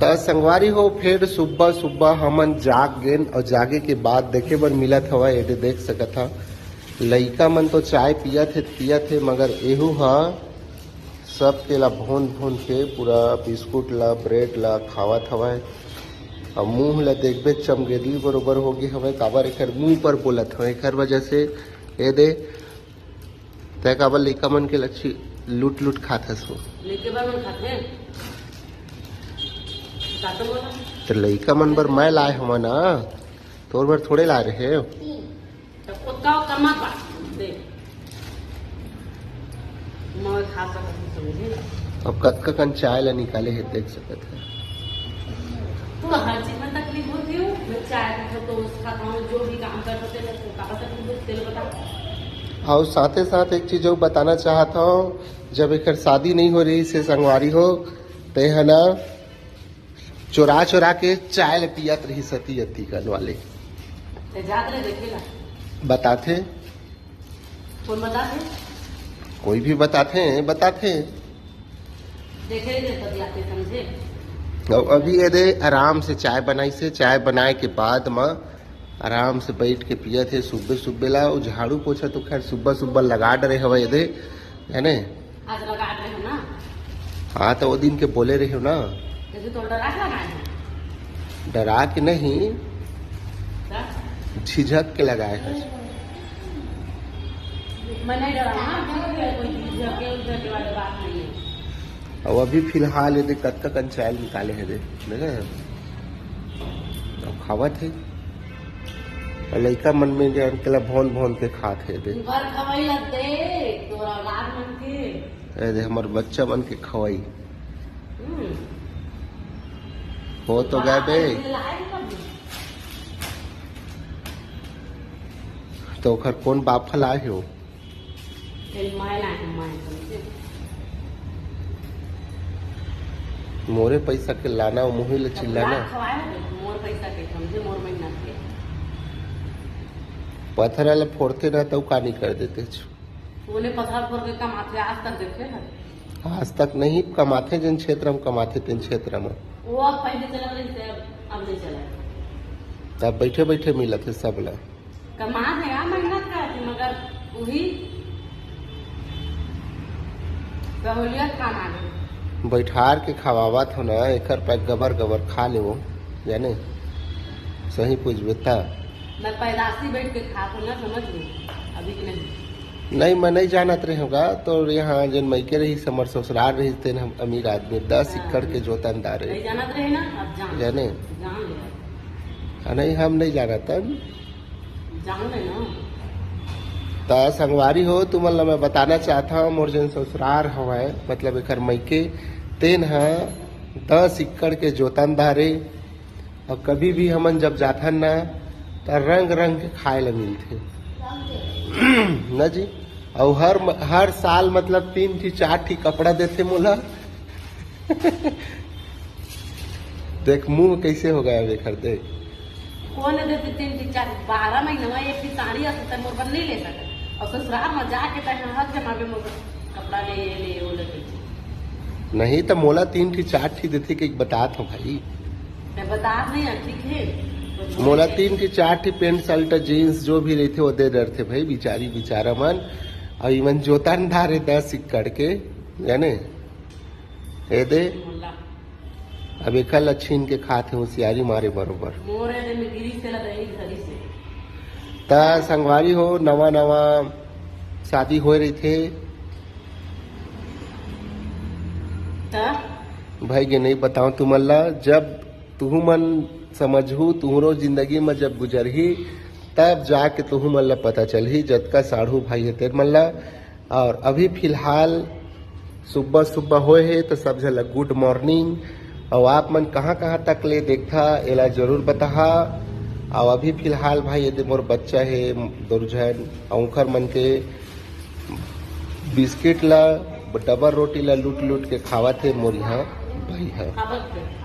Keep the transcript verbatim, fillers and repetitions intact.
त संगवारी हो, फेर सुबह सुबह हमन जाग गेन और जागे के बाद देखे बर मिलत हवय, एदे देख सकत हा, लइका मन तो चाय पियत हे, पियत हे, मगर एहू ह सब तेला भोंद भोंद के पूरा बिस्कुट ला, ब्रेड ला खावत हवय। अब मुंह ला देखबे, चमगेदली बरोबर हो गे हवय, काबर एकर मुंह पर बोलत हवय, एकर वजह से। एदे, तै काबर लइका मन के लच्छी लूट लूट खात हस हो? लइके बर मन खाथे। का तो बोला? त लइका मन बर मैं लाए हवं ना, तोर बर थोड़े लाए रहे। तब ओतका ओतका मत बांट दे। मैं खा सकत हूँ, समझे? अब कतका कन चाय ला निकाले हे, देख सकत हे। तो हर चीज में तकलीफ होती हो, मैं चाय पीता हूँ, टोस्ट खाता हूँ, जो भी काम करता हूँ, तेरे को काबर तकलीफ होती, तेरे बता। और साथे साथ एक चीज और बताना चाहत हूँ, जब एकर शादी नहीं हो रही से संगवारी हो, ते है ना, चोरा चोरा के चाय ल पियत रही सती अती कन वाले। ते जात रहे देखे ला। बताथे। कौन बताथे? कोई भी बताथे, बताथे। देखे रहे तब जाते समझे। अब अभी ये दे आराम से चाय बनाई से, चाय बनाए के बाद म आराम से बैठ के पियत हे सुबह सुबह ला। वो झाड़ू पोछा तो खैर सुबह सुबह लगा डरे हवा ये दे, है ने? आज लगा रहे हो ना? हाँ, तो वो दिन के बोले रहे हो ना। जैसे तो डरा के लगाए हो। डरा के नहीं, क्या? झिझक के लगाए हो। मैं नहीं डरा, हाँ, क्योंकि कोई झिझक के, उझक के वाली बात नहीं है। अब अभी फिलहाल ये देख कतका कन चाय निकाले हे दे, देखे? अब खावत हे। और लइका मन में के अंकला भौन भौन के खात हे दे। घर खवाई ला दे, तोरा औलाद मन के। ए दे, हमर बच्चा मन के खवाई। हम्म। हो तो गए बे। लाए कब? तो ओखर कौन बाप ह लाए हो? तेरी माय लाए हैं, माय समझे? मोरे पैसा के लाना, मुही ले तब चिल्लाना। लाख खवाए हो, मोर पैसा के, समझे, मोर मेहनत के। पत्थर वाला फोड़ते ना, तो का नहीं कर देते छु। ओने पत्थर फोड़ के कमाथे, आज तक देखे है? आज तक नहीं कमाथे, जिन क्षेत्र में कमाथे, तेन क्षेत्र में। वो अब पहले चला रही थे, अब, अब नहीं चला। तब बैठे बैठे मिलत हे सब ला। कमात हे यार, मेहनत करत हे, मगर वही सहूलियत काम आ गई। बैठार के खवावत हो ना, एकर पे गबर गबर खा लेवो, जाने सही पूछबे त। मैं पैदाशी बैठ के खात हो ना, समझ लो, अभी के नहीं। नहीं, मैं नहीं जानत रहे होगा, तो यहाँ जन मइके रही, हमर ससुराल रही, तेन हम अमीर आदमी, दस हाँ। एकड़ के जोतनदार है। नहीं जानत रहे ना, अब जान। जाने? जान ले। हाँ, नहीं, हम नहीं जानत हन। जान ले ना। त संगवारी हो, तुमन ला मैं बताना चाहत हूँ, मोर जेन ससुरार हवय, मतलब एकर मइके, तेन ह दस एकड़ के जोतनदार ए। और कभी भी हमन जब जाथन ना, त रंग रंग के खाए ला मिलथे। ना जी? और हर म-, हर साल मतलब तीन ठी चार ठी कपड़ा देथे मोला। देख मुंह कैसे हो गया, देख हर देख। कौन देते तीन ठी चार, बारह महीना में एक ठी साड़ी आ सकता, मोर बर नहीं ले सकता। और ससुराल में जाके तो यहाँ हर जमा पे मोर कपड़ा ले, ये ले, वो ले, कैसे? नहीं तो मोला तीन ठी चार ठी देथे के बतात हो भाई। मैं बतात नहीं है, ठीक है। मोला तीन ठी चार ठी पैंट शर्ट जींस जो भी रहथे वो दे डरथे भाई, बिचारी बिचारा मन। और इमन जोतन धारे दस एकड़ के, जाने? ए दे। मोला। अब एकर ला छीन के खात हे होशियारी मारे बरोबर। मोर ए दे में गिरी से लग रही घड़ी से। त संगवारी हो, नवा नवा शादी होए रहिथे। त? भाई के नहीं बताओ तुमन ला, जब तुहू मन समझहू, तुहरो जिंदगी में जब गुजरही, तब जाके तुहू मन ला पता चलही, जतका साढ़ू भाई हे तेर मन ला। और अभी फिलहाल सुबह सुबह होए हे, तो सब झन ला गुड मॉर्निंग। और आप मन कहाँ कहाँ तक ले देखथा, एला जरूर बताहा। और अभी फिलहाल भाई, ये दे मोर बच्चा हे, दो झन, और उखर मन के बिस्किट ला, डबल रोटी ला लूट लूट के खावत हे मोर यहाँ भाई ह।